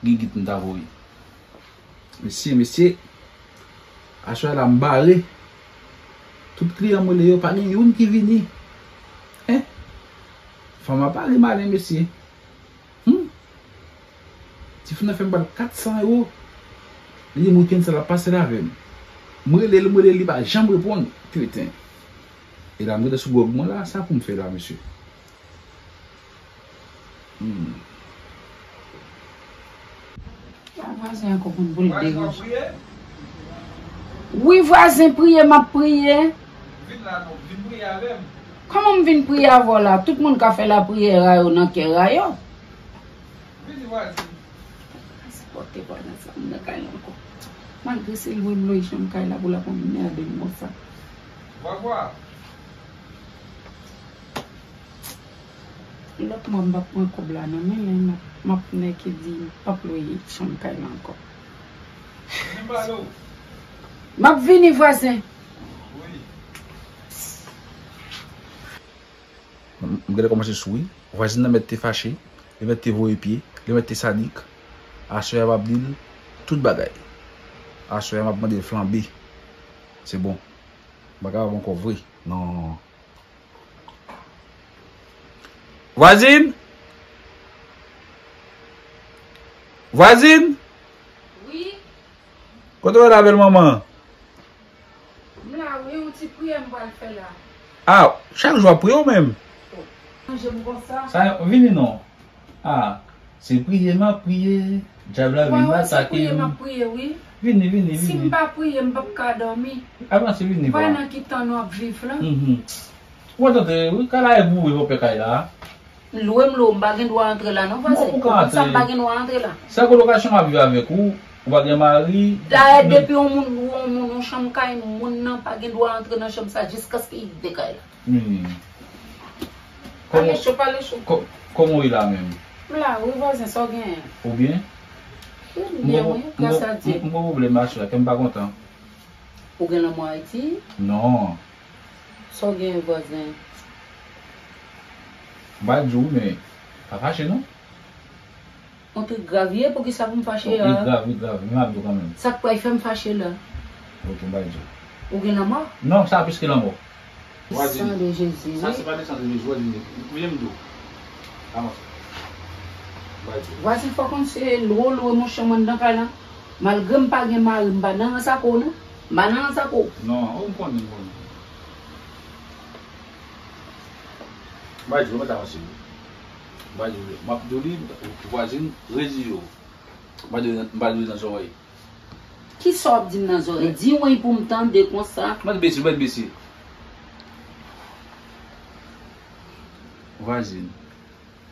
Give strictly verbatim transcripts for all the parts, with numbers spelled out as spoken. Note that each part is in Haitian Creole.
Gigit m ta voye. Mesye, mesye, aswè la m bare. Tout kliyan m rele yo, pa gen youn ki vini. Hein? Fanm a bare malen, mesye. Hmm? Ti fanm nan fè m ba l kat san ewo. Li di m wikenn sa l ap pase l avè m. M rele l, m rele l, li pa janm reponn. Kreten. E la m rete sou gwòg mwen la, sa pou m fè la, mesye? Hmm. Pa vwazen an konprann pou l deranje. Wi, vwazen, priye, m ap priye. Vin la non, vin priye avè m. Kòman m vin priye avè w la? Tout moun ka fè lapriyè a yo nan kè a yo. Vini vwazen. Sipòte vwazen sa, m nan kay la ankò. Malgre se lwen m loje chanm kay la pou l ap anmède m konsa. Vwa vwa. Lòt mwa m p ap pran kòb la nan men l, m ap, m ap nèke di m p ap lwe chanm kay la ankò. M ap vini, vwazen. M genlè kòmanse sou wi. Vwazin nan mèt te fache, li mèt te voye pye, li mèt te sadik. Aswè a m ap di l tout bagay. Aswè a m ap mande l flanbe. Se bon. M pa kapab ankò vre. Non. Vwazin! Vwazin! Wi. Kote w ye la, bèl manman? M la wi, yon ti priyè m pral fè la. Ah, chak jou w ap priye ou menm? Oh, manje m konsa. Sa, vini non. Ah, se priye m ap priye. Dyab la vin atake m. Wi, se priye m ap priye, wi. Vini, vini, vini. Si m pa priye, m p ap ka dòmi. Avanse, vini. Ou pa wè nan ki tan nou ap viv la. Mhm. Ou tande, wi, kay la e boure, pè kay la. Lwe m lwe w, m pa gen dwa antre la non, vwazen. Ou ka antre. Ou konn sa m pa gen dwa antre la. Sa kolokasyon m ap viv avèk ou, ou pa gen mari. Dayè depi yon moun lwe yon moun yon chanm kay, moun nan pa gen dwa antre nan chanm sa jiskaske li kite kay la. Hmm. Pale cho, pale cho. Kòman w ye la menm? M la wi vwazen, sa w genyen? Ou byen? Wi, m byen wi, gras a Dye. M gon pwoblèm aswè, kè m pa kontan. Ou gen lanmò Ayiti? Non. Sa w genyen vwazen? M pa di w, men pa fache non. Yon trik grav ye, poukisa pou m fache a? Li grav, li grav, men m ap di w kanmenm. Sa k pral fè m fache la? Ok, m pa di w. Ou gen lanmò? Non, sa plis ke lanmò. Vwazin. San de Jezi, wi. Sa se pa nesans de Jezi, vwazin. Vini m di w. Avanse. M pa di w. Vwazin, fò konn se lwe w lwe m yon chanm anndan kay la. Malgre m pa gen mari, m pa nan rans ak ou non. M pa nan rans ak ou. Non, ou m konnen, m konnen. M pa di w, mèt avanse wi. M pa di w, m ap di w li, vwazin, redi yo. M pa di w, m pa di w nan zòrèy. Kisa w ap di m nan zòrèy? Di wi pou m tande konsa. Mèt bese, mèt bese. Vwazin.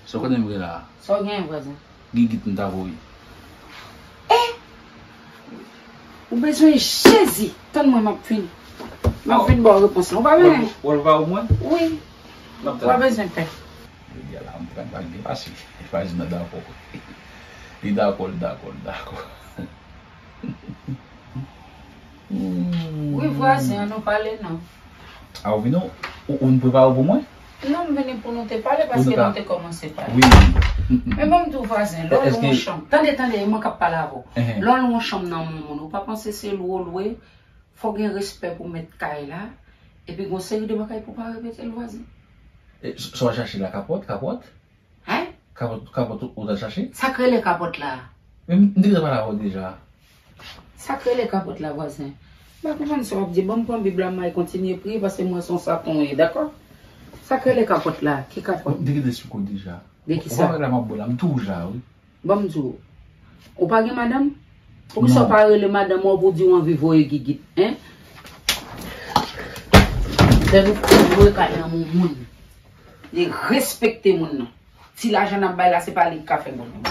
Sa w konnen m gen la a? Sa w genyen, vwazen? Gigit m ta voye. Eh! Ou bezwen Jezi! Tann mwen, m ap vin. M ap vin ba w repons lan. Ou pa bezwen? W ap ba w mwen? Wi. Ou pa bezwen pè. Jodi a la, m pran bal byen pase. Vwazin nan dakò. Li dakò, li dakò, li dakò. Wi, vwazen, ann nou pale non. A, ou vin, ou, ou vin prepare w pou mwen? Non, m vini pou nou te pale, paske nou te kòmanse pale. Wi. Men ban m di w vwazen, lè w lwe yon chanm, tande, tande, e mwen k ap pale avè w. Lè w lwe yon chanm nan men yon moun, ou pa panse se lwe w lwe, fò w gen respè pou mèt kay la, epi gon seri de bagay pou w pa repete l, vwazen. E, sa w chache la, kapòt, kapòt? Hein? Kapòt, kapòt ou t al chache? Sa k rele kapòt la? Men m te gentan pale avè w deja. Sa k rele kapòt la, vwazen? M pa konprann sa w ap di. Ban m pran Bib la, m al kontinye priye, paske m wè se yon saton w ye, dakò? Sa k rele kapòt la? Ki kapòt? M te gentan esplike w deja. De ki sa? Ou pa wè la m ap bwè la, m tou wouj la, wi. Ban m di w. Ou pa gen madanm? Poukisa w pa rele madanm ou pou di w anvi voye gigit, hein? Lè nou fin lwe kay nan men yon moun, li respekte moun nan. Ti lajan n ap bay la, se pa li k ka fè bonè.